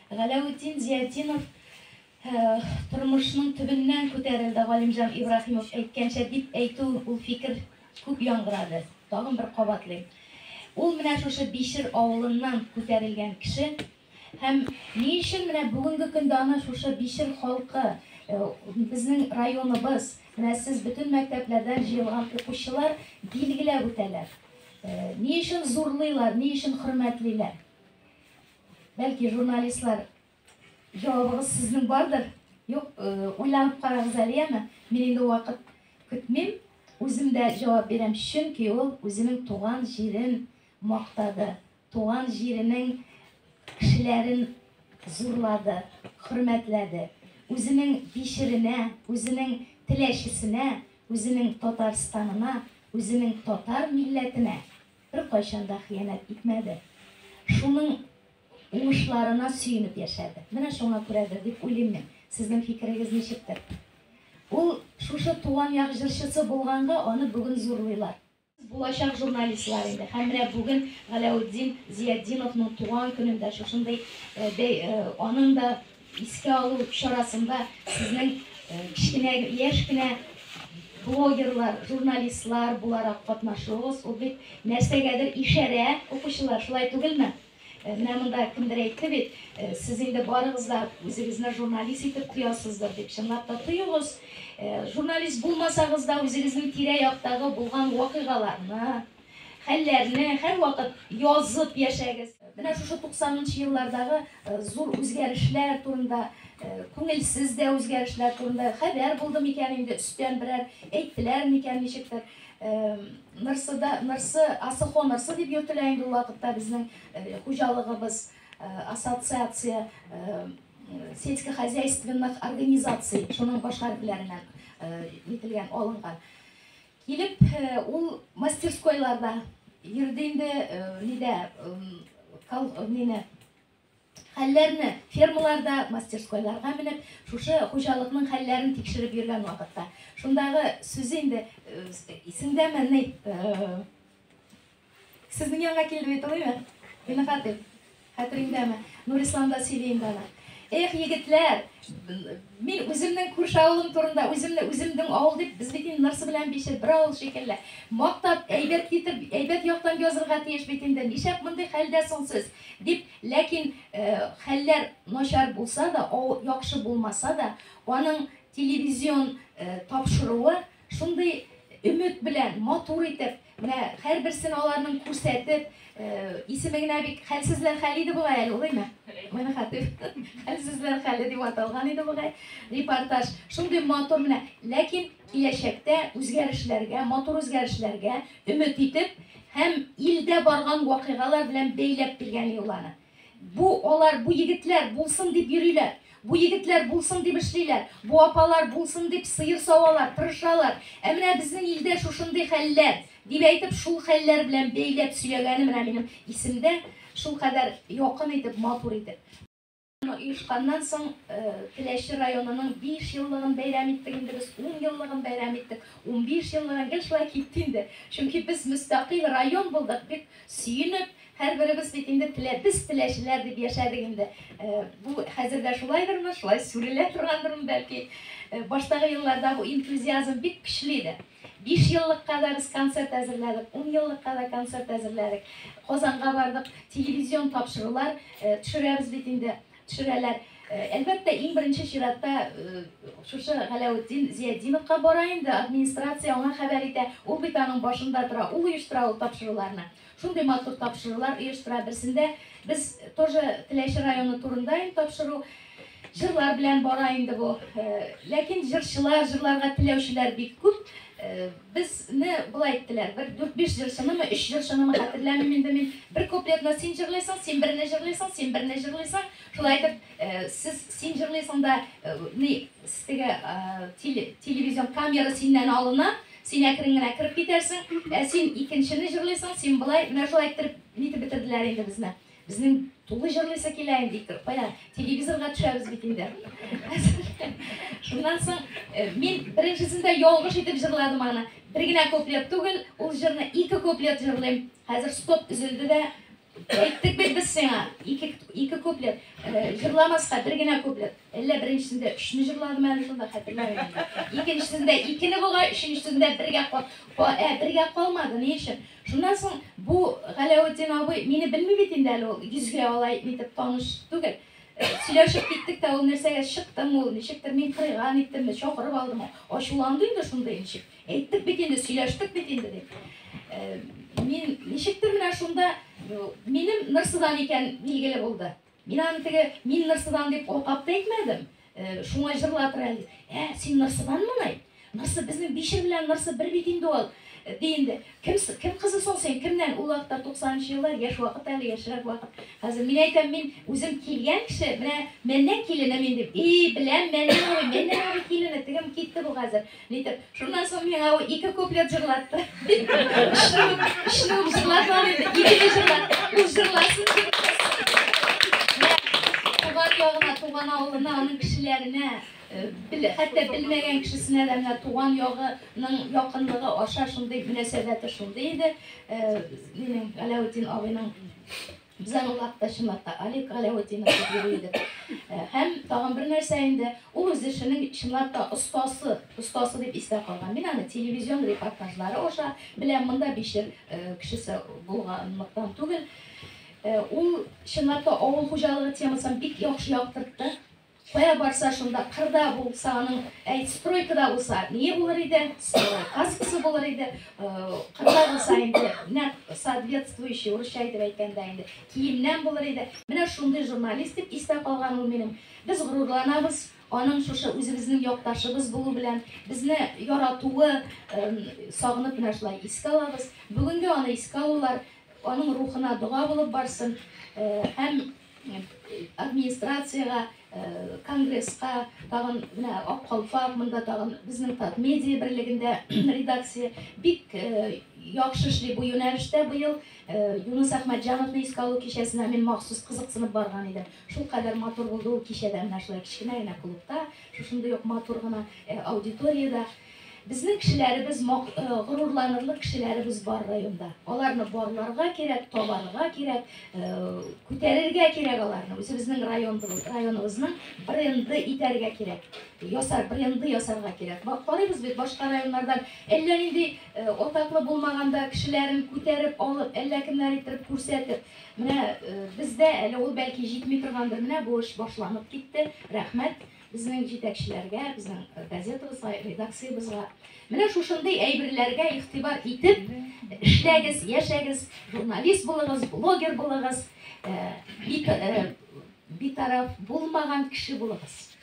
Галәветдин Зиятдинов тормышның төбеннән күтәрелде, Галимҗан Ибраһимов әйткәнчә, дип әйтү, ул фикер күп яңгырады. Тагын бер кабатлыйм. Ул менә шушы Бичер авылыннан күтәрелгән кеше. Һәм ни өчен менә бүгенге көндә аны шушы Бичер халкы, безнең районыбыз, менә сез бөтен мәктәпләрдән җыелган укучылар билгеләп үтәләр? Ни өчен зурлыйлар, ни өчен хөрмәтлиләр? Бәлки, журналистлар, җавабыгыз сезнең бардыр? Юк, уйланып карагыз әле, яме? Мин инде вакыт көтмим, үзем дә җавап бирәм, чөнки ул үзенең туган җирен мактады, туган җиренең кешеләрен зурлады, хөрмәтләде. Үзенең Бичеренә, үзенең Теләчесенә, үзенең Татарстанына, үзенең татар милләтенә беркайчан да хыянәт итмәде. Шуның уңышларына сөенеп яшәде. Менә шуңа күрәдер дип уйлыйм мин. Сезнең фикерегез ничектер? Ул шушы туган як җырчысы булганга аны бүген зурлыйлар. Булачак журналистлар инде. Һәм менә бүген Галәветдин Зиятдиновның туган көнендә шушындый аның да искә алу чарасында сезнең кечкенә, яшь кенә блогерлар, журналистлар буларак катнашуыгыз, ул бит нәрсәгәдер ишарә, укучылар, шулай түгелме? Менә монда кемдер әйтте бит, сез инде барыгыз да үзегезне журналист итеп тоясыздыр дип. Чынлап та тоегыз. Журналист булмасагыз да үзегезнең тирә-яктагы булган вакыйгаларны, хәлләрне һәрвакыт язып яшәгез. Менә шушы туксанынчы еллардагы зур үзгәрешләр турында, күңелсез дә үзгәрешләр турында хәбәр булды микән инде, өстән берәр әйттеләр микән ничектер. Нырсыда, Нырсы, Асыхо Нырсы дип йөртелә инде ул вакытта безнең хуҗалыгыбыз, ассоциация сельскохозяйственных организаций, шуның баш хәрефләреннән нителгән, алынган. Килеп, ул мастерскойларда йөрде инде, нидә, мине хәлләрне фермаларда, мастерскойларга менеп, шушы хуҗалыкның хәлләрен тикшереп йөргән вакытта. Шундагы сүзе инде исеңдәме, ни, сезнең янга килде бит ул, әйме? Минехатып, хәтереңдәме? Нурислам да сөйли инде аны. Эх, егетләр, мин үземнең күрше авылым турында, үземне үземнең авыл дип, без бит инде Нырсы белән Бичер бер авыл шикелле. Мактап, әйбәт китеп, әйбәт яктан язырга тиеш бит инде. Нишләп мондый хәлдә соң сез? Дип, ләкин хәлләр начар булса да, яхшы булмаса да, аның телевизион тапшыруы шундый өмет белән, матур итеп, менә һәрберсен аларның күрсәтеп, исеме генә бик хәлсезләр хәле иде бугай әле, улыймы? Менә хәтер. Хәлсезләр хәле дип аталган иде бугай. Репортаж шундый матур менә, ләкин киләчәктә үзгәрешләргә, матур үзгәрешләргә өмет итеп һәм илдә барган вакыйгалар белән бәйләп биргән юлланы. Бу алар, бу егетләр булсын дип йөриләр. Бу егетләр булсын дип эшлиләр. Бу апалар булсын дип сыер савалар, тырышалар. Ә менә безнең илдә шушындый хәлләр, дип әйтеп, шул хәлләр белән бәйләп сөйләгәне менә минем исемдә, шулкадәр якын итеп, матур итеп. Оешканнан соң Теләче районының 5 еллыгын бәйрәм иттек инде без, 10 еллыгын бәйрәм иттек, 15 еллыгын, гел шулай китте инде. Чөнки без мөстәкыйль район булдык, бик сөенеп, һәрберебез бит инде телә, без теләчеләр дип яшәдек инде. Бу хәзер дә шулайдырмы, шулай сүрелә торгандырмы бәлки. Баштагы елларда бу энтузиазм бик көчле иде. 5 еллыкка да без концерт әзерләдек, 10 еллыкка да концерт әзерләдек. Казанга бардык, телевизион тапшырулар төшерәбез бит инде, төшерәләр. Әлбәттә, иң беренче чиратта шушы Галәветдин Зиятдиновка бара инде, администрация аңа хәбәр итә. Ул бит аның башында тора, ул оештыра ул тапшыруларны. Шундый матур тапшырулар оештыра. Берсендә без тоже Теләче районы турында инде тапшыру җырлар белән бара инде бу. Ләкин җырчылар, җырларга теләүчеләр бик күп. Безне болай иттеләр. Бер дүрт-биш җырчынымы, өч җырчынымы хәтерләмим инде мин. Бер куплетны син җырлыйсың, син берне җырлыйсың, син берне җырлыйсың. Шулай итеп, сез син җырлыйсың да, ни, теге телевизион камера синнән алына. Син әкрен генә кереп китәрсең, ә син икенчене җырлыйсың, син болай, менә шулай иттереп нитеп бетерделәр инде безне. Безнең тулы җырлыйсы килә инде, кая, телевизорга төшәбез бит инде. Шуннан соң мин беренчесендә ялгыш итеп җырладым аны. Бер генә куплет түгел, ул җырны ике куплет җырлыйм. Хәзер стоп өзелде дә, Әйттек бит без сиңа, ике куплет, җырламаска, бер генә куплет. Әллә беренчесендә өчне җырладым әле шунда, хәтерләмим инде. Икенчесендә икене бугай, өченчесендә бергә бергә калмады, ни өчен? Шуннан соң бу Галәветдин абый мине белми бит инде әле ул, йөзгә алай нитеп таныш түгел. Сөйләшеп киттек тә, ул нәрсәгә чыктым, ул ничектер мин кырыйга ниттемме, чакырып алдым. Ачуланды инде шундый ничек. Әйттек бит инде, сөйләштек бит инде дип. Мин ничектер менә шунда минем Нырсыдан икән билгеле булды. Мин аны теге мин Нырсыдан дип атап та әйтмәдем. Шуңа җырлатыр әле. Ә, син Нырсыданмыни? Нырсы безнең Бичер белән Нырсы бер бит инде ул. Ди инде. Кем, кем кызы соң син? Кемнән? Ул вакытта 90 нчы еллар, яшь вакыт әле, яшьрәк вакыт. Хәзер мин әйтәм, мин үзем килгән кеше, менә Мәннән килене мин дип. И, беләм, Мәннән абый, Мәннән абый килене, тегем китте бу хәзер. Нитеп. Шуннан соң миңа ул ике куплет җырлатты. Өчне үк, өчне үк җырлатмады инде, икене җырлатты. Ул җырласын дип. Менә туган ягына, туган авылына, аның кешеләренә, хәтта белмәгән кешесенә дә менә туган ягының якынлыгы аша шундый мөнәсәбәте шундый иде. Минем Галәветдин абыйның. Без аны ул вакытта чынлап та Алик Галәветдинов дип йөри идек. Һәм тагын бер нәрсә инде, ул үз эшенең чынлап та остасы, остасы дип истә калган. Мин аны телевизион репортажлары аша беләм, монда Бичер кешесе булганлыктан түгел. Ул чынлап та авыл хуҗалыгы темасын бик яхшы яктыртты. Кая барса, шунда, кырда булса, аның, әй, стройкада булса, ние булыр иде, каскасы булыр иде, кырда булса инде, нәкъ соответствующий, урысча итеп әйткәндә инде, киемнән булыр иде. Менә шундый журналист дип истә калган ул минем. Без горурланабыз аның шушы үзебезнең якташыбыз булу белән, безне яратуы, сагынып менә шулай искә алабыз. Бүгенге аны искә алулар аның рухына дога булып барсын һәм администрациягә, конгресска, тагын менә Ак калфак, монда тагын безнең Татмедиа берлегендә редакция бик яхшы эшли бу юнәлештә. Быел Юныс Әхмәтҗановны искә алу кичәсенә мин махсус кызыксынып барган идем. Шулкадәр матур булды ул кичәдә, менә шулай кечкенә генә клубта, шушындый ук матур гына аудиториядә. Безнең кешеләребез, горурланырлык кешеләребез бар районда. Аларны барларга кирәк, табарга кирәк, күтәрергә кирәк аларны. Үзебезнең район, районыбызның бренды итәргә кирәк. Ясар, бренды ясарга кирәк. Карыйбыз бит башка районнардан әллә нинди атаклы булмаганда кешеләрен күтәреп алып, әллә кемнәр иттереп күрсәтеп. Менә бездә әле ул бәлки җитми торгандыр. Менә бу эш башланып китте. Рәхмәт. Безнең җитәкчеләргә, безнең газетабызга, редакциябезгә. Менә шушындый әйберләргә игътибар итеп эшләгез, яшәгез, журналист булыгыз, блогер булыгыз, битараф булмаган кеше булыгыз.